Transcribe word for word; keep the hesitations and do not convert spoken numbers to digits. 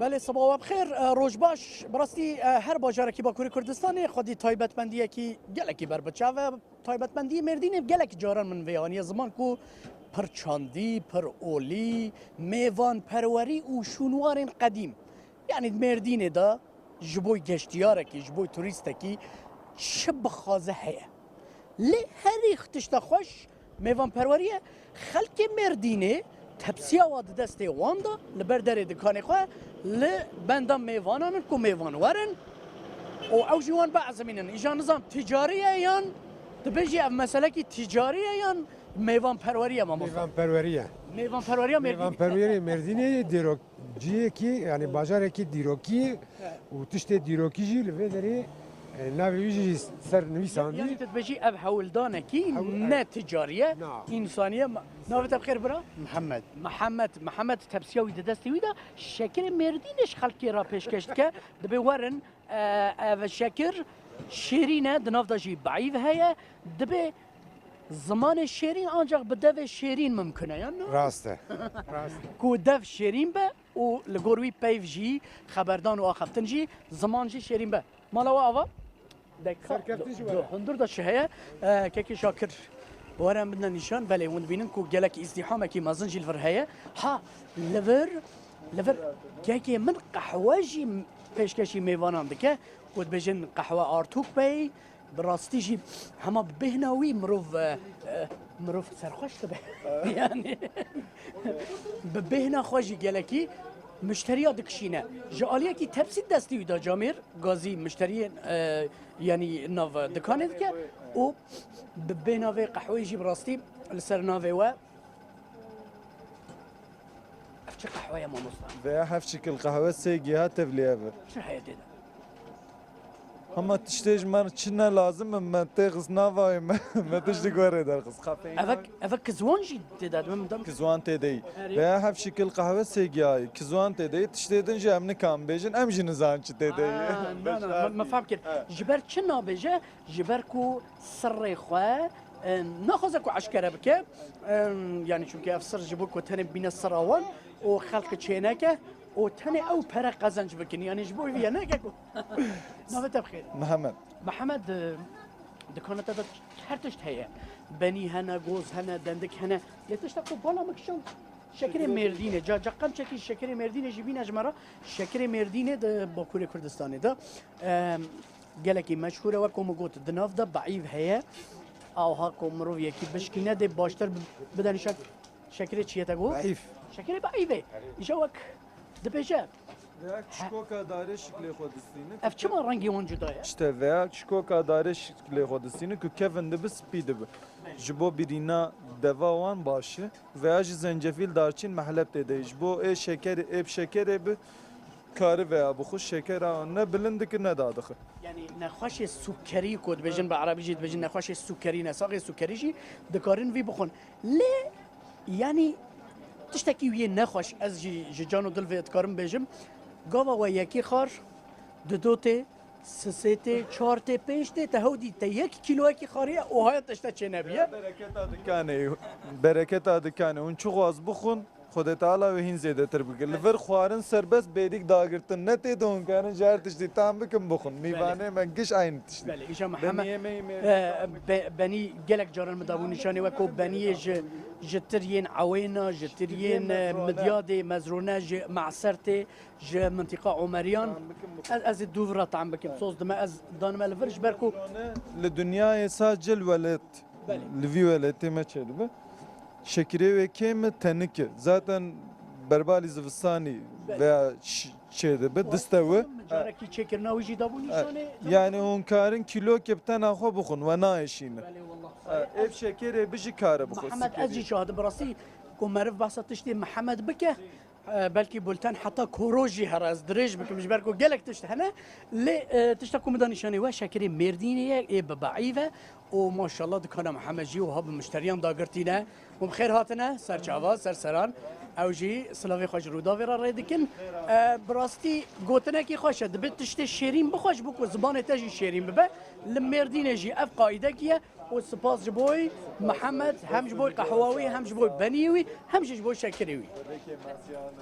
Belê, sibawa bi xêr, e, roj baş. Bi rastî, e, her bajarekî Bakurê Kurdistanê xwedî taybetmendiyekî gelekî berbiçav e. Taybetmendiyê Mêrdînê gelek caran min vê aniye ziman ku pir çandî, pir olî, mêvanperwerî û şûnwarên qedîm. Yanî di Mêrdînê de ji bo geştiyarekî, ji bo turîstekî çi bixwaze heye. Lê herî tişta xweş mêvanperwerî ye. Xelkê Mêrdînê tepsiya wa di destê wan de li ber derê dikanê xwe li benda mêvanan in ku mêvan werin û ew jî wan biezimînin. Îja nizam ticarî ye yan dibêjî ev meselekî ticarî ye yan mêvanperwerî ye mamosta? Mêvanperwerî ye. Mêvanperweriya Mêrdînê. Mêvanperwerî Mêrdînê dîrok Cihekî, yanî bajarekî dîrokî û tiştê dîrokî jî li vê derê, e, navê wî jî ser nivîsandî. Yanî tu dibêjî ev hewldanekî Hewl-, ne ticarî ye, na, însanî ye. Ma-, navê te bi xêr bira? Mihemed. Mihemed, Mihemed tepsiya wî di destê wî de, şekirê Mêrdînê ji xelkê re pêşkêş dike. Dibê werin, e, ev şekir şêrîn e, di nav de jî beîv heye. Dibê zimanê şêrîn ancak bi devê şêrîn mimkun e, yan na? Rast e. Rast e. Ku dev şêrîn be û li gor wî peyv jî, xeberdan û axaftin jî, ziman jî şêrîn be. Mala we ava? Deka-, Serkeftin jî do-, were. Do-, hundir de çi heye? E, kekê Şakir, were min de nîşan. Belê, hûn dibînin ku gelek îzdîhamekî mezin jî li vir heye. Ha, li vir, li vir kekê min qehwe jî pêşkêşî mêvanan dike. Ku dibêjin qehwe artûk bey, bi rastî jî hema bi bêhna wî mirov, e, e, mirov serxweş dibe. Yanî bi bêhna xwe jî gelekî muşteriya dikişîne. Ji aliyekî tepsî destî wî de camêr gazî muşteriyên, e, yanî nav dikanê dike û bi bêhna vê qehweyê jî bi rastî li ser navê we. Ev çi qehwe ye mamosta? Veya heft şikil qehwe sê giha tevlî ev e. Çi heye tê de? Hema tiştê ji me çi ne lazim e, me tê xist navayê me, me tiştî gorê derxist. Kafeîn. Evek, evek kizwan jî tê de, min dem. Kizwan tê de yî. Erê. Veya heft şikil qehwe sê giha ye. Kizwan tê de yî, tiştê din jî em nikan bêjin, em jî nizan çi tê de yî. Aa, na, na, me, me fehm kir. Ji ber çi nabêje? Ji ber ku sirrê xwe, e, naxwaze ku eşkere bike. E, yanî çimkî ev sir ji bo ku tenê bîne sira wan û xelk çêneke û tenê ew pere qezenc bikin. Yanî ji bo vî ye neke ku. Navê te bi xêr? Mihemed. Mihemed, e, dikana te de her tişt heye. Benî hene, goz hene, dendik hene. Lê tişta ku bala min kişand şekirê Mêrdînê. Ca, ca qemçekî şekirê Mêrdînê jî bîne ji me re. Şekirê Mêrdînê di Bakurê Kurdistanê de, e, gelekî meşhûr e, wek ku min got, di nav de beîv heye. Awha ku mirov yekî bişkîne dê baştir bi-, bide nîşan. Şekirê çi ye te got? Beîv. Şekirê beîvê. Îja wek dibêje. Veya çikoka darê şiklê xwe distînin. Ev çima rengê wan cuda ye? İşte veya çikoka darê şiklê xwe distînin ku kevin dibi spî dibi. Ji bo birîna deva wan baş e. Veya jî zencefîl, darçîn, mehleb tê de. Ji bo ê şekerê, ê bi şekerê bi kari veya bixwe şekera ne bilind dike ne dadixwe. Yanî nexweşê sûkerî ku dibêjin, bi erebî jî dibêjin nexweşê sûkerî, nesaxê sûkerî jî dikarin vî bixwin. Lê yanî tiştekî wî yê nexweş, ez jî ji can û dil vê dikarim bêjim, gava we yekî xar, dido tê, sisê tê, çar tê, pênc tê, te hewdî te yek kîloyekî xariye û haya tişte çê nebiye. Bereketa dikanê, bereketa dikanê. Hûn çi xwaz bixwin, Xwedê Teala wê hîn zêdetir bike. Li vir xwarin serbest, bêrîk dagirtin ne tê de, hûn karin ji her tiştî tam bikin bixwin. Mîvanê me giş aynî tiştî. Belê, îja Mihemed, Beniyê me yê e, be-, benî gelek caran min dabû nîşanê we ku beniyê ji, ji tiriyên Ewêna, ji tiriyên, e, Midyadê, Mezrone, ji Mesertê, ji mintiqa Omeriyan. Ez, ez ê dû vira tam bikim. Soz dime ez danime li vir ji ber ku li dinyayê sadece li welat, li vî welatê me çêdibe. Şekirê wê kêm e, tenik e. Zaten berbalî zivistanî veya ş-, çêdibe, diste wî. Carekî çêkirina wî jî dabû nîşanê. Yani hûn karin kîlokê bi tena xwe bixwin, we naêşîne. Belê wallah. Ev şekerê bi jî kare bixwe. Mihemed, ez jî şahid im, bi rastî ku meriv behsa tiştê Mihemed bike, e, belkî bulten heta koro jî here ez dirêj bikim, ji ber ku gelek tişt hene. Lê, e, tişta ku min da nîşanê we şekerê Mêrdînê ye, ê bi beîv e û maşallah dikana Mihemed jî wiha bi muşteriyan dagirtî ne. Hûn bi xêr hatine, ser çava, ser seran. Ew jî silavê xwe ji Rûdawê re rê dikin. E, bi rastî gotinekî xweş e. Dibê tiştê şêrîn bixwe ji bo ku zimanê te jî şêrîn bibe. Li Mêrdînê jî ev qaîdekî ye. û spas ji bo Mihemed, hem ji bo qehwa wî, hem ji bo beniyê wî, hem jî ji bo şekirê wî.